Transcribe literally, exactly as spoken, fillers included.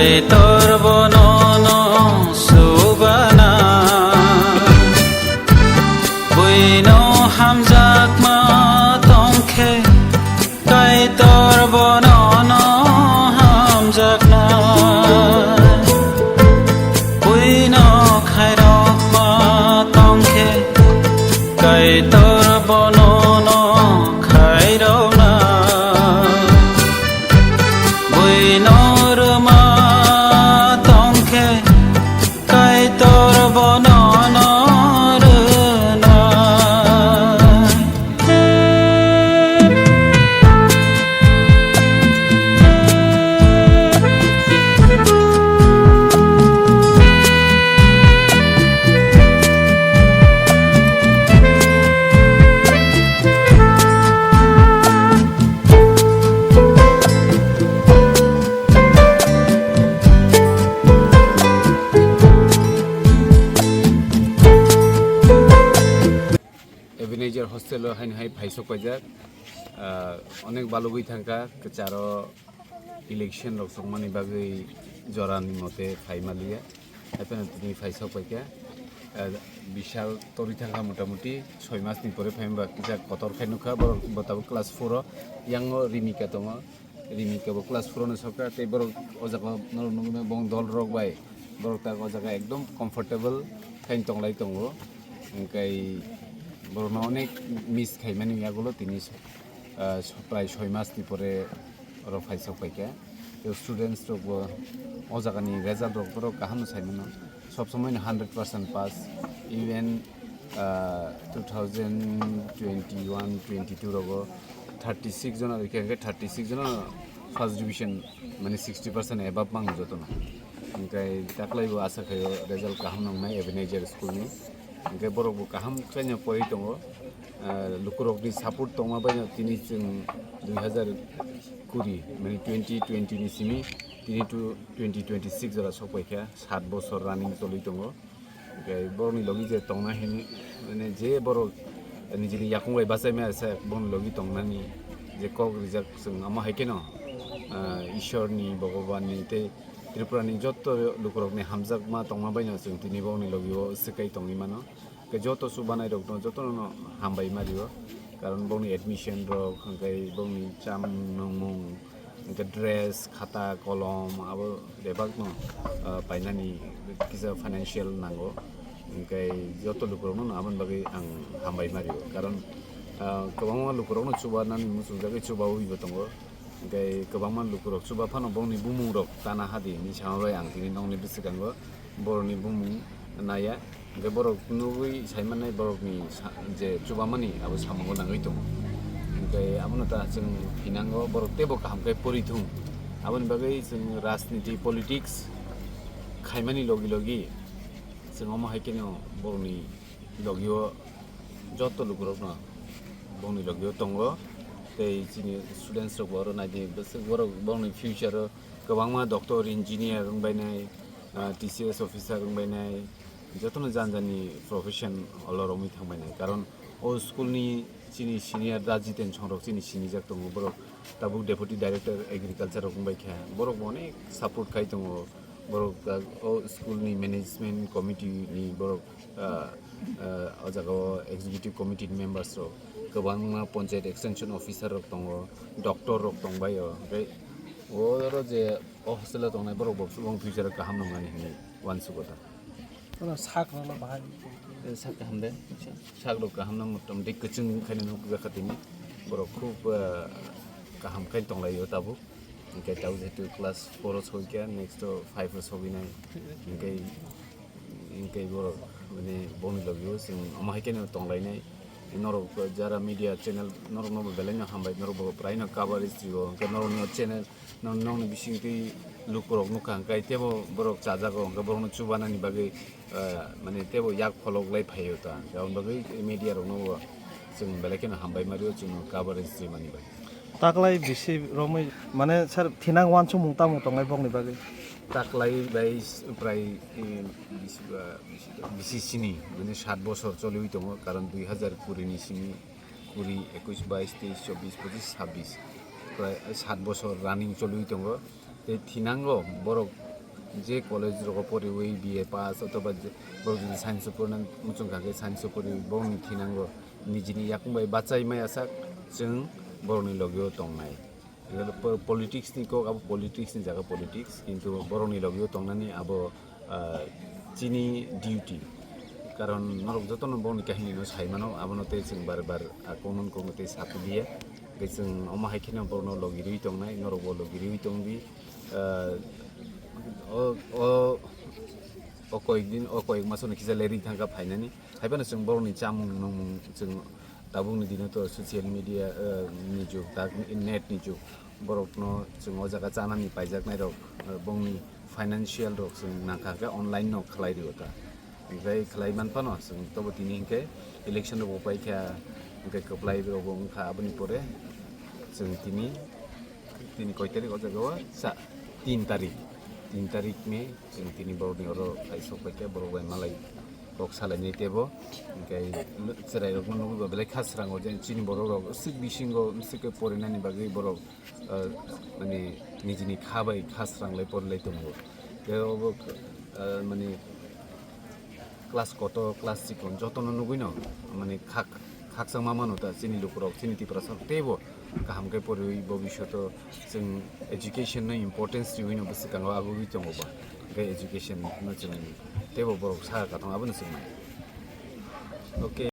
Kaitor bono no subana, buino hamjakma tongkhe, Kaitor bono no hamjakna, buino khairokma tongkhe, Kaitor bono no khairokna. Buino rwma tongkhe, Kaitor bono no rwnai. Ebenezer hostel o haino hai phaisok paijak, ah, onek balugwi thangkha, kwcharo election rok songmani bagwi jorani mote phaimaliya. Hapheno tini phaisok paikha, ah, bishal torwi thangkha, motamuti soi masni pore phaimba kisa kotor khai nukha, borok bo tabuk class four o, yango Rimika tongo. Rimika bo class four no sokha, tei borok o jaga norok nugwi mano bong dol rok bai borok tak o jaga ekdom comfortable khai tonglai tongo, hwnkhe borok no onek miss khaimani yagulo tini, ah, prai soi mas ni pore oro phaisok paikha. Tei students rok bo o jaga ni result rok borok kaham no sai mano. Sob somoi no hundred percent pass, even, ah, two thousand twenty-one twenty-two rogo thirty six jona rikha, hwnkhe thirty six jona first division, mane sixty percent above mang jotono. Hwnkhe taklai bo asa khaio result kaham nangnai Ebenezer school ni, hwnkhe borok bo kaham khlaino porwi tongo. Ah, lukurokni support tongma baino tini chwng dui hazar kuri, mane twenty twenty ni simi tini to twenty twenty six jora sokpaikha, sat bosor running choli tongo. Hwnkhe borokni logi je tongna hini, mane je borok nijini yakung bai bachaima se borokni logi tongnani je kok rijak chwng, amo hai kheno, ah, Ishorni, Bhagwanni tei Tripurani joto lukurokni hamjakma tongma baino chwng tini borokni logio swkai tongwi mano. Hwnkhe joto chubanai rokno jotono hambai ma rio, karon bongni admission rok, hwnkhe bongni chamung nungmung, hwnkhe dress, khata, kolom, abo bebakno, ah, painani kisa financial nango, hwnkhe joto lukurokno aboni bagwi ang hambai ma rio, karon, ah, kwbangma lukurokno chubanani muchungjagwi chubawibo tongo. Hwnkhe kwbangma lukurok chuba phano bongni bumungrok tana hadi hinwi sama bai ang tini nokni bwskango borokni bumung naiya. Hwnkhe borok nugwi saimannai borokni sa-, je chubamani abo samungo nangwi tongo. Hwnkhe abono ta chwng phinango borok teibo kaham khe pori thung. Aboni bagwi chwng rajniti, politics khaimani logi logi chwng omo hai kheno borokni logio joto lukurokno bongni logio tongo. Tei chini students rokbo oro naidi bwswk borok bongni future o kwbangma doctor, engineer wngbainai, ah, T C S officer wngbainai, jotono jani jani profession olo romwi thangbainai. Karon o school ni chini senior da Jiten Songrok chini sinijak tongo, borok tabuk deputy director agriculture rok wngbaikha, borok bo onek support khai tongo. Borok, ah, o school ni management committee ni borok, ah, ah, o jaga o executive committee ni members rok, kwbangma panchayat extension officer rok tongo, doctor rok tongbaio, hwnkhe oro je o hostel o tongnai borok bo future o kaham nwngnani hinwi uansugo ta. Oro sak rwla bahai. Eh, sak kaham de, sak rok kaham no motamoti kwchwng khaino nukjakha tini, borok khub, ah, kaham khai tonglaio tabuk. Hwnkhe tabuk jehetu class four o sogwikha, next o five o sogwinai. Hwnkhe, hwnkhe borok, mane, bongni logio chwng omo hai kheno tonglainai. Norok jara media channel, norokno bo belai no hambai, norok bo bwlai no coverage rio. Hwnkhe norokni o channel, nor-, nokni bisingtwi lukurok nukha, hwnkhe teibo borok chajago, hwnkhe borokno chubanani bagwi, ah, mane, teibo yak pholok lai phaio ta. Hwnkhe aboni bagwi media rokno bo chwng belai kheno hambai ma rio, chwngno coverage rimani bagwi. Taklai bisi romwi, mane, sir, thinang uansukmung tamo tongnai bokni bagwi? Taklai bai s-, prai, eh, bisi ba, bisi ba, bisi sini, mane, sat bosor choliwi tongo, karon dui hazar kuri ni simi, kuri, ekush, bais, teis, chobis, pochis, sabbis, prai sat bosor running choliwi tongo. Tei thinango borok je college rogo poriwi B A pass othoba je borok jodi science o porina muchung kha khe science o poriwi borokni thinango nijini yakung bai bachai maya sak chwng borokni logio tongnai. Politics ni kok abo politics ni jaga politics, kintu borokni logio tongnani abo ah, chini duty. Karon norok jotono borokni kahini no sai mano, abono tei chwng bar bar ah, kongno kongno tei sapiliya. Tei chwng omo hai kheno borokno logi rwi tongnai, norokbo logi rwi tongdi. Ah, o, o, o koyek din, o koyek masoni kisa lerwi thangkha phainani. Haiphano chwng borokni chamung nungmung chwng tabukni dino to social media, ah, ni jug, tak net ni jug. Borokno chwng o jaga chanani paijaknairok, ah, bongni financial rok chwng nangkha khe online no khlai rio ta. Hingkhai khlai man phano chwng tobo tini hinkhe election rok bo paikha, hinkhe kwplai rok bo wngkha, aboni pore chwng tini, tini koi tarik o jaga o sa, tin tarik, tin tarik May chwng tini borokni oro khlai sok paikha, borok bai malai kok salainai tebo, hinkhe chwrai rokno nugwi ba belai kha srango je chini borok rok swk bisingo swk khe porinani bagwi borok ah, mane nijini kha bai kha sranglai porilai tongo. Tei obo ah, mane class koto, class chikon jotono nugwino mane khak, khakchangma mano ta chini lukurok, chini Tiprasa teibo kaham khe poriwi bobishoto chwng education no importance riwino bwswkango agugwi tongo ba. Hwnkhe education no chwng teibo borok saka kathong abono chwng maya. Okay.